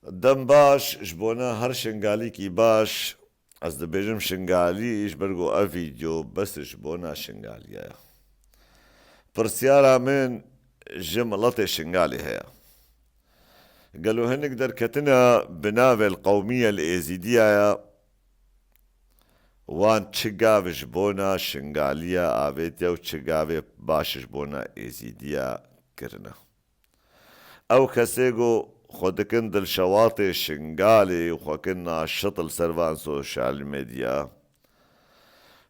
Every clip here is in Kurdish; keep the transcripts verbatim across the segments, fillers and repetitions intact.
Dem baş ji bona her Şingalîkî baş. Ez dibêjim Şingalî ji ber ku ev vîdeo bes ji bona Şingaliya ye. Pirsyara min ji miletê Şingalê heye. Gelo hinek derketine bi navê li qewmiye li Êzîdiya ye, wan çi gav ji bona Şingaliya avêtiye û çi gavê baş ji bona Êzîdiya kirine? Ew kesê ku xwe dikin dilşewatê Şingalê û xwe kin naşit li ser van sosyal medya,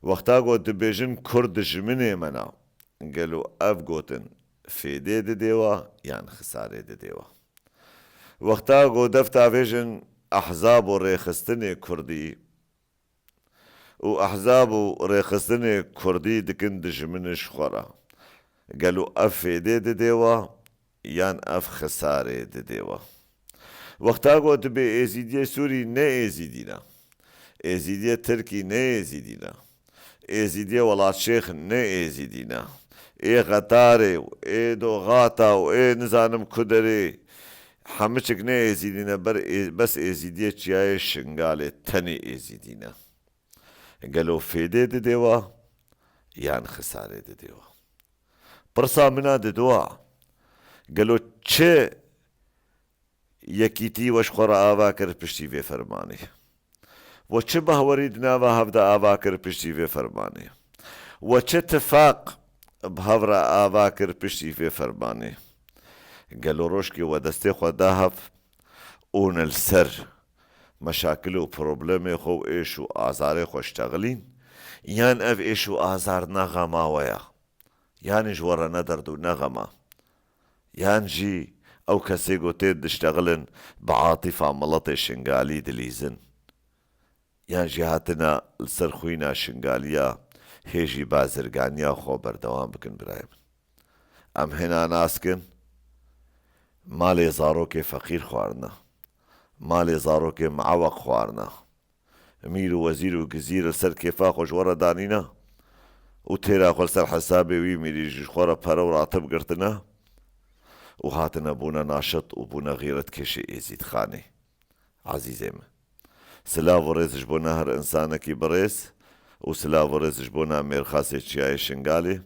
wexta ku dibêjin Kurd dijminê me ne, gelo ev gotin fêdê didê we yan xisarê didê we? Wexta ku defta vêjin ehzab û rêxistinê Kurdî û ehzab û rêxistinê Kurdî dikin dijmin ji xwe re, gelo ev fêdê didê we yan ev xisarê didê we? Wexta ku dibê Êzîdiyê Sûrî ne Êzîdî ne, Êzîdiyê Tirkî ne Êzîdî ne, Êzîdiyê Welatşêx ne Êzîdî ne, ê Xetarê û ê Doxata û ê nizanim ku derê hemiçik ne Êzîdî ne, ber ê-, bes Êzîdiyê Çiyayê Şingalê tenê Êzîdî ne. Gelo fêdê didê we yan xisarê didê we? Pirsa min a didoa, gelo çi yekîtî we ji xwe re ava kir piştî vê fermanê? We çi bahwerî di nava hev de ava kir piştî vê fermanê? We çi tifaq bi hev re ava kir piştî vê fermanê? Gelo rojkê we destê xwe da hev û ne li ser meşakil û problemê xwe û êş û azarê xwe ştexilîn, yan ev êş û azar ne xema we ya? Yanî ji we re ne derd û ne xem e? Yan jî ew kesê ku tê diştexilin bi atîfa miletê Şingalî dilîzin? Yan jî hatine li ser xwîna Şingaliya hê jî bazirganiya xwe berdewam bikin birayê min? Em hêna nas kin, malê zarokê feqîr xwarine, malê zarokê miaweq xwarine. Mîr û wezîr û gizîr li ser kêfa xwe ji we re danîne û têra xwe li ser hesabê wî mîrî ji xwe re pere û ratib girtine û hatine bûne naşit û bûne xîretkêşê Êzîdxanê. Ezîzê min, silav û rêz ji bona her însanekî birêz û silav û rêz ji bona mêrxasê Çiyayê Şingalê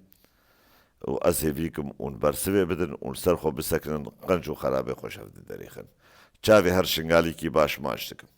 û ez hêvî kim hûn bersivê bidin û li ser xwe bisekinin, qenc û xerabê xwe ji hev diderêxin. Çavê her Şingalîkî baş maç dikim.